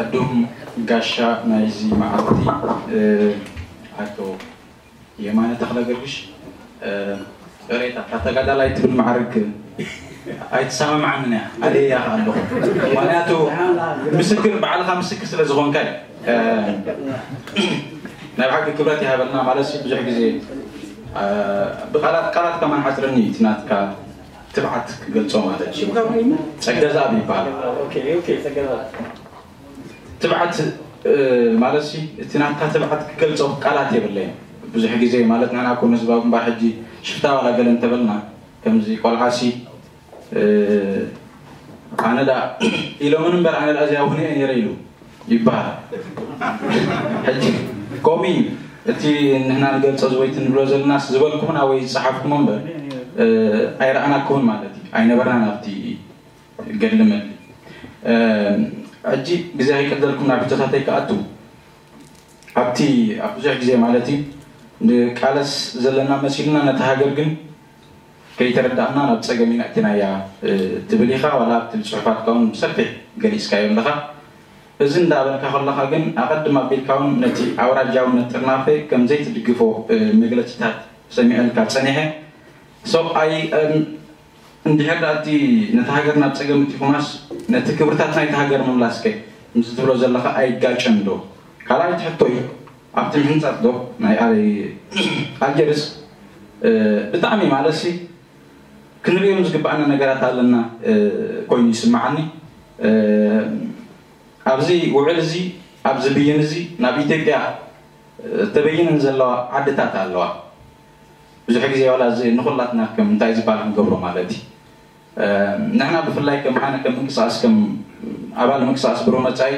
ዕዱም ጋሻ ናይዚ መዓልቲ ኣቶ የማነ ተኽለ ገርግሽ። ቅሬታ፣ ካብ ተጋዳላይ ትብል መዓርግ ኣይትሰማምዓንን እያ። ኣደያ ከኣ ኣለኹ። ምኽንያቱ ምስክር፣ ባዕልኻ ምስክር ስለ ዝኾንካ እዩ። ናይ ብሓቂ ክብረት ይሃበልና። ማለት ብዙሕ ግዜ ብቃላት፣ ቃላት ከማን ሓፅርኒ እዩ፣ እቲ ናትካ ትብዓት ክገልጾ ማለት እዩ። ጸገዛብ ይበሃል። ትብዓት ማለት ሲ፣ እቲ ናትካ ትብዓት ክገልጾ ቃላት የብለይን። ብዙሕ ግዜ ማለት ንሕና እኮ ንህዝባዊ ግንባር ሕጂ ሽፍታ ዋላ ገለ እንተበልና፣ ከምዚ ቆልዓሲ ኣነ ዳ ኢሎምን እምበር፣ ኣነ ዳ እዚኣ እውን እየ ነይረ ኢሉ ይበሃል። ሕጂ ከምኡ እዩ። እቲ ንሕና ንገልጾ ዝወይቲ ንብሎ ዘለናስ ዝበልኩምና ወይ ዝጸሓፍኩሞ እምበር ኣይረኣናኩምን ማለት እዩ። ኣይነበርናን ኣብቲ ገድሊ መድሊ። ሕጂ ግዜ ከይቀደልኩም ናብ ሕቶታተይ ክኣቱ። ኣብቲ ኣብ ብዙሕ ግዜ ማለት እዩ ንቃለስ ዘለና መሲሉና፣ ነቲ ሃገር ግን ከይተረዳእና ናብ ጸገም ኢና እቲናያ ትብል ኢኻ፣ ዋላ ኣብቲ ጽሑፋትካ እውን ብሰፊሕ ገሊጽካዮ ኣለኻ። እዚ እንዳበልካ ከለኻ ግን ኣቐድም ኣቢልካ እውን ነቲ ኣውራጃውነት ጥርናፈ ከም ዘይትድግፎ መግለጺታት ሰሚዐልካ ጸኒሐ። So I እንድሕር ደኣ እቲ ነቲ ሃገር ናብ ጸገም እቲኹማስ ነቲ ክብርታት ናይቲ ሃገር ምምላስከ ምስ ትብሎ ዘለኻ ኣይጋጨን ዶ? ካልኣይቲ ሕቶይ ኣብቲ ምሕንጻጽ ዶ ናይ ኣበይ ኣልጀርስ ብጣዕሚ ማለትሲ ክንርእዮም ዝግብኣና ነገራት ኣለና ኮይኑ ይስምዓኒ። ኣብዚ ውዕል እዚ ኣብዚ ብይን እዚ ናብ ኢትዮጵያ ተበይነን ዘለዋ ዓድታት ኣለዋ። ብዙሕ ግዜ ዋላ እዚ ንኹላትና ከም እንታይ ዝበሃል ክንገብሮ ማለት እዩ። ንሕና ብፍላይ ከም ኣነ ከም ምንቅስቃስ ከም ኣባል ምንቅስቃስ ብሩህ መጻኢ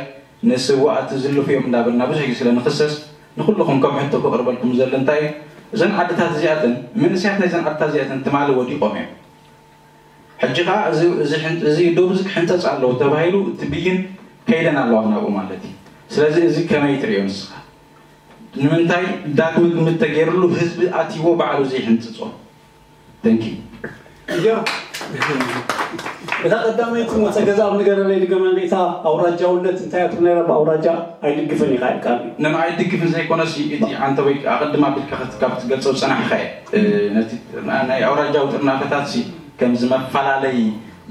ንስዋኣት ዝልፉ እዮም እንዳበልና ብዙሕ ግዜ ስለ ንኽሰስ ንኹልኹም ከም ሕቶ ክቕርበልኩም ዝደሊ እንታይ እዩ፣ እዘን ዓድታት እዚኣተን መንእሰያት ናይዘን ዓድታት እዚኣተን ትማሊ ወዲቖም እዮም። ሕጂ ኸዓ እዚ ዶብ እዚ ክሕንፀፅ ኣለዎ ተባሂሉ እቲ ብይን ከይደን ኣለዋ ናብኡ ማለት እዩ። ስለዚ እዚ ከመይ ትሪኦ ንስኻ? ንምንታይ ዳግመ ግምት ተገይርሉ ህዝቢ ኣትይዎ ባዕሉ ዘይሕንፅፆ? Thank you። እታ ቀዳመይቲ ሞፀ ገዛብ ንገረለይ ድገመለይ፣ እታ ኣውራጃውነት እንታይ እያ ትብል ነይራ? ብኣውራጃ ኣይድግፍን ኢኻ ኢልካኒ። ንንኣ ኣይድግፍን ዘይኮነሲ እቲ ዓንተ ወይ ኣቐድም ኣቢልካ ካብ ትገልጾ ዝጸናሕካ እየ። ነቲ ናይ ኣውራጃዊ ጥርናፈታትሲ ከምዚ መፈላለይ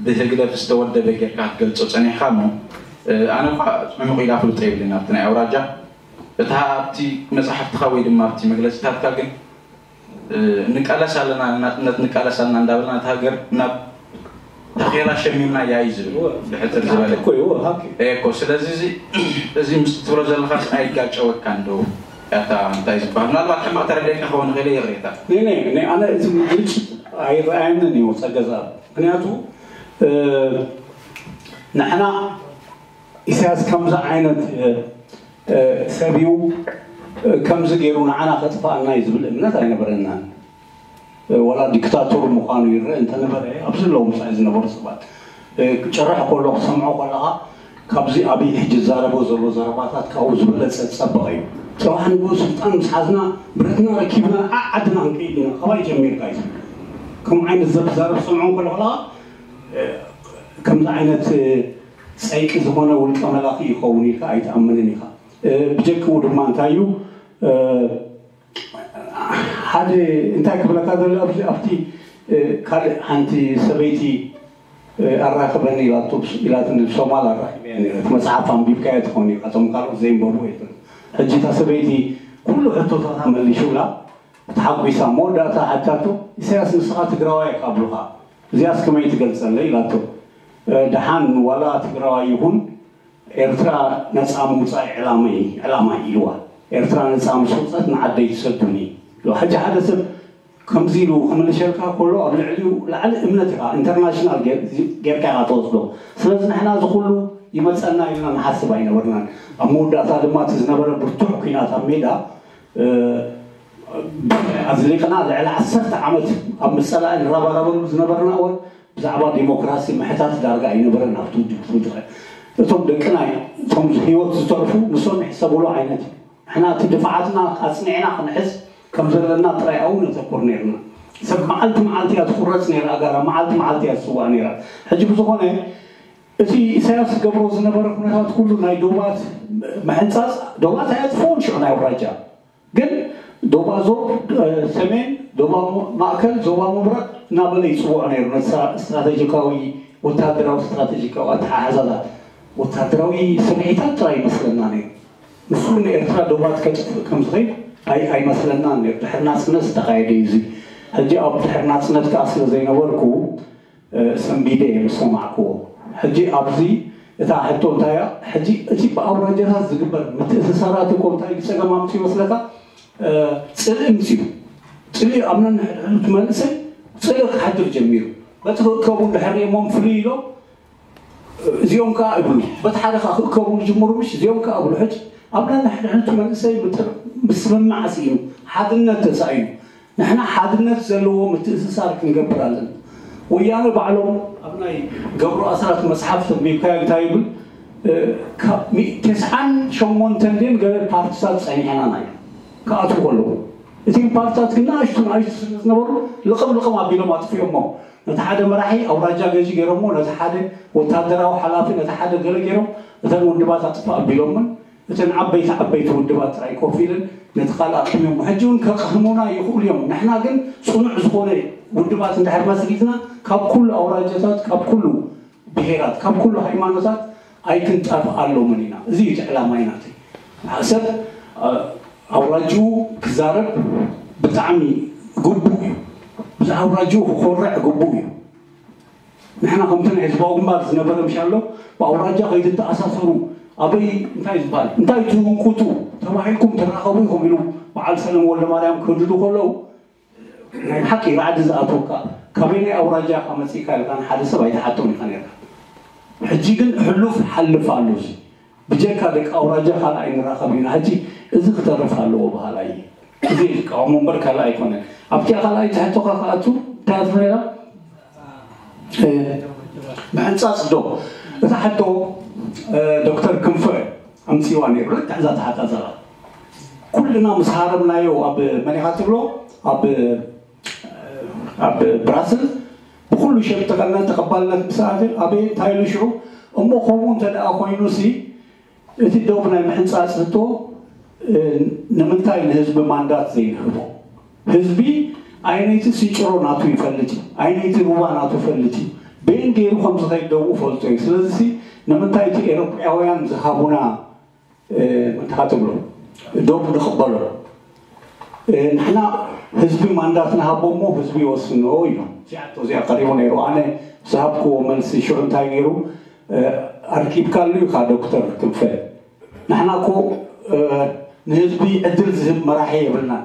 ብህግደፍ ዝተወደበ ጌርካ ክትገልጾ ጸኒሕካ እሞ ኣነ እኳ ዕሙቕ ኢለ ኣፍልጦ የብለይን ኣብቲ ናይ ኣውራጃ። እታ ኣብቲ መጻሕፍትኻ ወይ ድማ ኣብቲ መግለጺታትካ ግን ንቃለስ ኣለና፣ ንናጽነት ንቃለስ ኣለና እንዳበልና ነታ ሃገር ናብ ታኼላ ሸሚምናያ እዩ ዝብል ብሕጽር ዝበለ። እኮ ስለዚ እዚ እዚ ምስ ትብሎ ዘለኻስ ኣይጋጨወካን ዶ? ያታ እንታይ ዝበሃል ምናልባት ሕማቕ ተረዲእካ ክኸውን ይኽእል እየ ይቕሬታ። ነይ ነይ ነይ ኣነ እቲ ግልጽ ኣይረኣየንን እዩ ጸገዛ ምክንያቱ ንሕና ኢሳያስ ከምዚ ዓይነት ሰብ እዩ ከምዚ ገይሩ ንዓና ከጥፍኣና እዩ ዝብል እምነት ኣይነበረናን። ዋላ ዲክታቶር ምዃኑ ይረአ እንተነበረ ኣብዚ ኣለዉ ምሳይ ዝነበሩ ሰባት ጭርሕ ከሎ ክሰምዖ ከለኻ ካብዚ ኣብይ ሕጂ ዝዛረቦ ዘሎ ዘረባታት ካብኡ ዝበለፀ ዝፀበቐ እዩ። ፅባሕ ንግሆ ስልጣን ምስ ሓዝና ብረትና ረኪብና ዓዓድና ክንከይድ ኢና ካባይ ጀሚርካ እዩ ዝብል ከምኡ ዓይነት ዘዛረብ ሰምዖ ከሎ ከለኻ ከምዚ ዓይነት ፀይቂ ዝኾነ ውልቀ መላኺ ይኸውን ኢልካ ኣይትኣምንን ኢኻ። ብጀክኡ ድማ እንታይ እዩ ሓደ እንታይ ክብለካ ዘሎ ኣብዚ ኣብቲ ካልእ ሓንቲ ሰበይቲ ኣራኽበኒ ኢላቶ ኢላትኒ ሶማል ኣራኺበያ ነይረ እቲ መፅሓፍ ኣንቢብካዮ ትኾን ኢኻ እቶም ካልኦት ዘይንበቡ የለን ሕጂ እታ ሰበይቲ ኩሉ ሕቶታታ መሊሹላ ተሓጒሳ መወዳእታ ሓታቶ ኢሳያስ ንስኻ ትግራዋይ ኢኻ ብሉኻ እዚኣስ ከመይ ትገልፀለይ ኢላቶ ደሓን ዋላ ትግራዋይ ይኹን ኤርትራ ነጻ ምውጻእ ዕላማይ ዕላማይ ኢልዋ ኤርትራ ነጻ ምስ ወጸት ንዓደይ ትሰዱኒ ኢልዋ ሕጂ ሓደ ሰብ ከምዚ ኢሉ ክምልሸልካ ከሎ ኣብ ልዕሊኡ ላዕሊ እምነት ኢኻ ኢንተርናሽናል ጌርካ ኢኻ ተወስዶ ስለዚ ንሕና እዚ ኩሉ ይመጸና ኢልና ንሓስብ ኣይነበርናን ኣብ መወዳእታ ድማ እቲ ዝነበረ ብርቱዕ ኩናት ኣብ ሜዳ ኣዝሊቕና ልዕሊ ዓሰርተ ዓመት ኣብ ምጸላኢ ንረባረበሉ ዝነበርና እዋን ብዛዕባ ዲሞክራሲ ምሕታት ዳርጋ ኣይነበረን ኣብቲ ውድብ ትውድቐ እቶም ደቅና እቶም ህይወት ዝተርፉ ንሶም ይሕሰብሉ ዓይነት እዩ ንሕና እቲ ድፍዓትና ኣጽኒዕና ክንሕዝ ከም ዘለና ጥራይ ኣው ነተኩር ነርና ሰብ መዓልቲ መዓልቲ እያ ትቁረጽ ነራ ኣጋራ መዓልቲ መዓልቲ እያ ትስዋእ ነራ ሕጂ ብዝኾነ እቲ ኢሳያስ ዝገብሮ ዝነበረ ኩነታት ኩሉ ናይ ዶባት ምሕንጻጽ፣ ዶባት ኣየጥፍኦን ሽዑ ናይ ኣውራጃ። ግን ዶባ ዞብ፣ እ፣ ሰሜን፣ ዶባ ሞ-፣ ማእከል፣ ዞባ ምብራቕ እናበለ ይጽውዖ ነይሩ። ነቲ ስትራ-፣ ስትራቴጂካዊ፣ ወታደራዊ ስትራቴጂካዊ ኣተሓሕዛታት፣ ወታደራዊ ስምዒታት ጥራይ ይመስለና ነይሩ። ንሱ ንኤርትራ ዶባት ከጥፍእ ከም ዝኽእል ኣይ-፣ ኣይመስለናን ነይሩ። ድሕሪ ናጽነት ዝተኻየደ እዩ እዚ። ሕጂ ኣብ ድሕሪ ናጽነት ከኣ ስለ ዘይነበርኩ፣ እ፣ ሰንቢደ እየ ምስ ሰማዕክዎ። ሕጂ ኣብዚ እታ ሕቶ እንታይ እያ? ሕጂ እቲ ብኣውራጃታት ዝግበር ምትእስሳራት እኮ እንታይ እዩ ጸገም ኣምጽኡ ይመስለካ? እ፣ ጽልኢ ኣምጽኡ። ጽልኢ ኣብ ነንሕድሕዱ መንእሰይ ጽልኢ ክሓድር ጀሚሩ። በቲ ክእከቡ እንድሕር ሪኦሞም ፍልይ ኢሎም፣ እዚኦም ከኣ ይብሉ። በቲ ሓደ ከኣ ክእከቡ ይጅምሩ፣ ምሽ እዚኦም ከኣ ይብሉ። ሕጂ ኣብ ነንሕድሕዱ መንእሰይ ምጥር-፣ ምስምማዕ ስኢኑ፣ ሓድነት ተሳኢኑ። ንሕና ሓድነት ዘለዎ ምትእስሳር ክንገብር ኣለና። ወያነ ባዕሎም ኣብ ናይ ገብሩ ኣስራት መጽሓፍ ተንቢብካዮ እንታይ ይብል? እ፣ ካብ ሚ-፣ ተስዓን ሸሞንተን ድን ገለ ፓርቲታት ጸኒሐናና እዩ ክኣትዉ ከለዉ። እቲም ፓርቲታት ግን ንኣሽቱ ንኣሽቱ ስለ ዝነበሩ ልቕም ልቕም ኣቢሎም ኣጥፊኦሞ። ነቲ ሓደ መራሒ ኣውራጃ ገዢ ገይሮሞ፣ ነቲ ሓደ ወታደራዊ ሓላፊ፣ ነቲ ሓደ ገለ ገይሮም እተን ውድባት ኣጥፋእ ኣቢሎምን እተን ዓበይቲ ዓበይቲ ውድባት ጥራይ ኮፍ ኢለን ነቲ ካልእ ኣቕሒሞም። ሕጂ እውን ከቕህሙና ይኽእሉ እዮም። ንሕና ግን ጽኑዕ ዝኾነ ውድባት እንድሕር መስሪትና ካብ ኩሉ ኣውራጃታት፣ ካብ ኩሉ ብሄራት፣ ካብ ኩሉ ሃይማኖታት ኣይክንጠፍኣሎምን ኢና። እዚ እዩ እቲ ዕላማ ናተይ። ሰብ፣ እ፣ ኣውራጅኡ ክዛረብ ብጣዕሚ ግቡእ እዩ። ብዛዕባ ኣውራጅኡ ክኮርዕ ግቡእ እዩ። ንሕና ከምቲ ናይ ህዝባዊ ግንባር ዝነበረ ምሽ ኣሎ፣ ብኣውራጃ ከይትተኣሳሰሩ፣ ኣበይ እንታይ ዝበሃል፣ እንታይ ትህንቁጡ ተባሂልኩም ትራኸቡ ኢኹም ኢሉ በዓል ሰለሞን ወልደማርያም ክህንድዱ ከለዉ፣ ናይ ብሓቂ ራዕዲ ዝኣትወካ፣ ካበየናይ ኣውራጃ ኢኻ መጺእካ ኢልካ ንሓደ ሰብ ኣይትሓቶን ኢኻ ነርካ። ሕጂ ግን ሕሉፍ ሓልፍ ኣሎ። እዚ ብጀካ ደቂ ኣውራጃ ካልእ ኣይንራኸብ ኢና። ሕጂ እዚ ክተርፍ ኣለዎ በሃላይ እየ። እዚ ዝቃወሞ እምበር ካልእ ኣይኮነን። ኣብቲኣ ካልኣይቲ ሕቶኻ ክኣቱ እንታይ እያ ትብል ነይራ? እ፣ ምሕንጻጽ ዶ? እታ ሕቶ፣ እ፣ ዶክተር ክንፈ ኣምጺዋ ነይሩ። ልክዕ እዛ ተሓታ ዘላ። ኩልና ምስ ሃረምናዮ ኣብ መን ኢኻ ትብሎ? ኣብ፣ ኣብ ብራስል ብኩሉ ሸብ ተቐና ተቐባልነት ምስ ኣተየ ኣበይ እንታይ ኢሉ ሽዑ? እሞ ከምኡ እንተ ደኣ ኮይኑሲ እቲ ዶብ ናይ ምሕንጻጽ ሕቶ፣ እ፣ ንምንታይ ንህዝቢ ማንዳት ዘይንህቦ? ህዝቢ ኣየነይቲ ስንጭሮ ናቱ ይፈልጥ እዩ፣ ኣየነይቲ ሩባ ናቱ ይፈልጥ እዩ፣ በየን ገይሩ ከም ዝኸይድ ደብኡ ፈልጦ እዩ። ስለዚሲ ንምንታይ እቲ ኤውሮጳውያን ዝሃቡና፣ እ፣ እንታይ ትብሎ፣ ዶብ ንቕበሎ? እ፣ ንሕና ህዝቢ ማንዳት ንሃቦ እሞ ህዝቢ ይወስኖ እዩ። እዚኣ ሕቶ እዚኣ ቀሪቡ ነይሩ። ኣነ ዝሃብክዎ መልሲ ሽዑ እንታይ ነይሩ? እ፣ ኣርኪብካሉ ኢኻ ዶክተር ክንፈ። ንሕና እኮ፣ እ፣ ንህዝቢ ዕድል ዝህብ መራሒ የብልናን።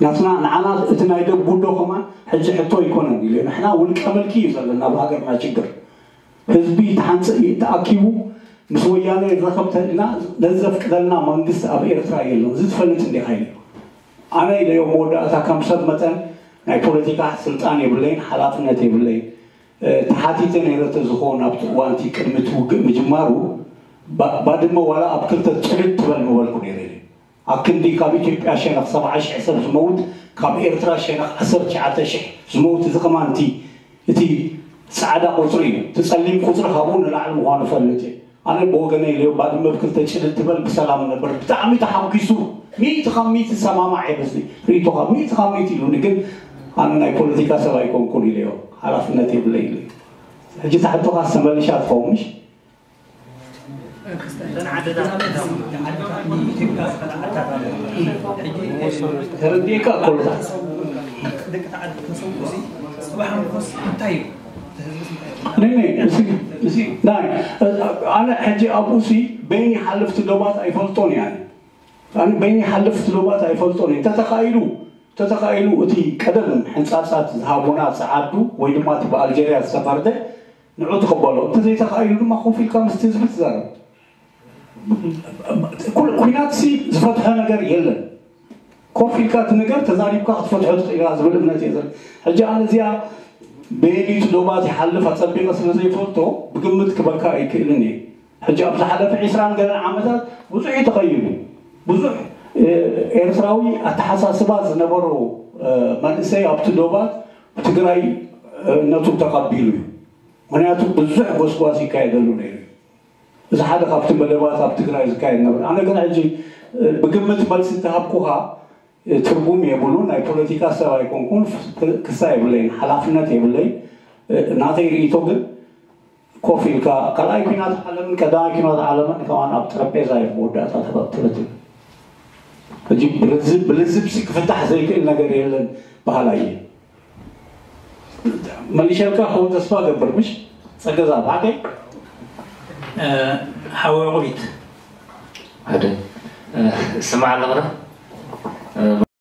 ናትና፣ ንዓና እቲ ናይ ደብ ጉዶ ከማን ሕጂ ሕቶ ኣይኮነን ኢሉ። ንሕና ውልቀ ምልኪ እዩ ዘለና ኣብ ሃገርና ችግር። ህዝቢ ተሓንጸ-፣ ተኣኪቡ ምስ ወያነ ይራኸብ ተልና ነዚ ዘፍቅደልና መንግስቲ ኣብ ኤርትራ የለን። እዚ ትፈልጥ እንዲኻ ኢሉ። ኣነ ኢለዮ መወዳእታ ከም ሰብ መጠን ናይ ፖለቲካ ስልጣን የብለይን፣ ሓላፍነት የብለይን። እ፣ ተሓቲተ ነይረ ተዝኾን ኣብቲ እዋንቲ ቅድሚ እቲ ውግእ ምጅማሩ ባ-፣ ባድመ ዋላ ኣብ ክልተ ጭልጥ ትበል ምበልኩ ነይረ ኢለ። ኣብ ክንዲ ካብ ኢትዮጵያ ሸነኽ ሰብዓ ሽሕ ሰብ ዝመውት፣ ካብ ኤርትራ ሸነኽ ዓሰርተ ትሽዓተ ሽሕ ዝመውት፣ እዚ ከማን እቲ፣ እቲ ጻዕዳ ቁጽሪ እዩ። እቲ ጸሊም ቁጽሪ ካብኡ ንላዕሊ ምዃኑ እፈልጥ እየ። ኣነ ብወገነይ ኢለዮ፣ ባድመ ብክልተ ጭልጥ ትበል ብሰላም ነበር። ብጣዕሚ ተሓጒሱ፣ ሚእቲ ካብ ሚእቲ ዝሰማማዕ እየ በዚ ርእይቶኻ፣ ሚእቲ ካብ ሚእቲ ኢሉኒ። ግን ኣነ ናይ ፖለቲካ ሰብ ኣይኮንኩን ኢለዮ፣ ሓላፍነት የብለይ ኢለ። ሕጂ ታሕቶኻ ተመሊሻ ትኸውን ምሽ? ተረዲእካ እኮ። ናይ፣ ናይ፣ እዚ፣ እዚ፣ ናይ፣ ኣነ ሕጂ ኣብኡ ሲ በይኒ ሓለፍቲ ዶባት ኣይፈልጦን እየ። ኣነ፣ ኣነ በይኒ ሓለፍቲ ዶባት ኣይፈልጦን እየ። እንተተኻኢሉ፣ እንተተኻኢሉ እቲ ቀደም ሕንጻጻት ዝሃቡና ጸዓዱ ወይ ድማ እቲ ብኣልጀርያ ዝተፈርደ ንዑ ትቕበሎ። እንተዘይተኻኢሉ ድማ ኮፍ ኢልካ ምስቲ ህዝቢ ትዛረብ። ኩል-፣ ኩናትሲ ዝፈትሖ ነገር የለን። ኮፍ ኢልካ እቲ ነገር ተዛሪብካ ክትፈትሖ ትኽእል ኢኻ ዝብል እምነት እየ ዘለኒ። ሕጂ ኣነ እዚኣ በየነይቲ ዶባት ይሓልፍ ኣጸቢቐ ስለ ዘይፈልጦ ብግምት ክበካ ኣይክእልን እየ። ሕጂ ኣብ ዝሓለፈ ዒስራን ገለን ዓመታት ብዙሕ እዩ ተቐይሩ። ብዙሕ፣ እ፣ ኤርትራዊ ኣተሓሳስባ ዝነበሮ፣ እ፣ መንእሰይ ኣብቲ ዶባት ትግራይ፣ እ፣ ነቱ ተቐቢሉ እዩ። ምክንያቱ ብዙሕ ጎስጓስ ይካየደሉ ነይሩ እዩ። እዚ ሓደ ካብቲ መደባት ኣብ ትግራይ ዝካየድ ነበር። ኣነ ግን ሕጂ ብግምት መልሲ እንተሃብኩኻ ትርጉም የብሉ፣ ናይ ፖለቲካ ሰብ ኣይኮንኩን፣ ክሳ የብለይን፣ ሓላፍነት የብለይን። ናተይ ርእይቶ ግን ኮፍ ኢልካ ካልኣይ ኩናት ዓለምን ቀዳማይ ኩናት ዓለምን ከማን ኣብ ጠረጴዛ እዩ መወዳእታ ተፈትበት። ሕጂ ብልዝብ ብልዝብሲ ክፍታሕ ዘይክእል ነገር የለን በሃላይ እየ። መሊሸልካ ክው ተስፋ ገብር ምሽ ጸገዛ ባዕደይ ሓወቑሪት ሓደ ስማዕ ኣለኽረ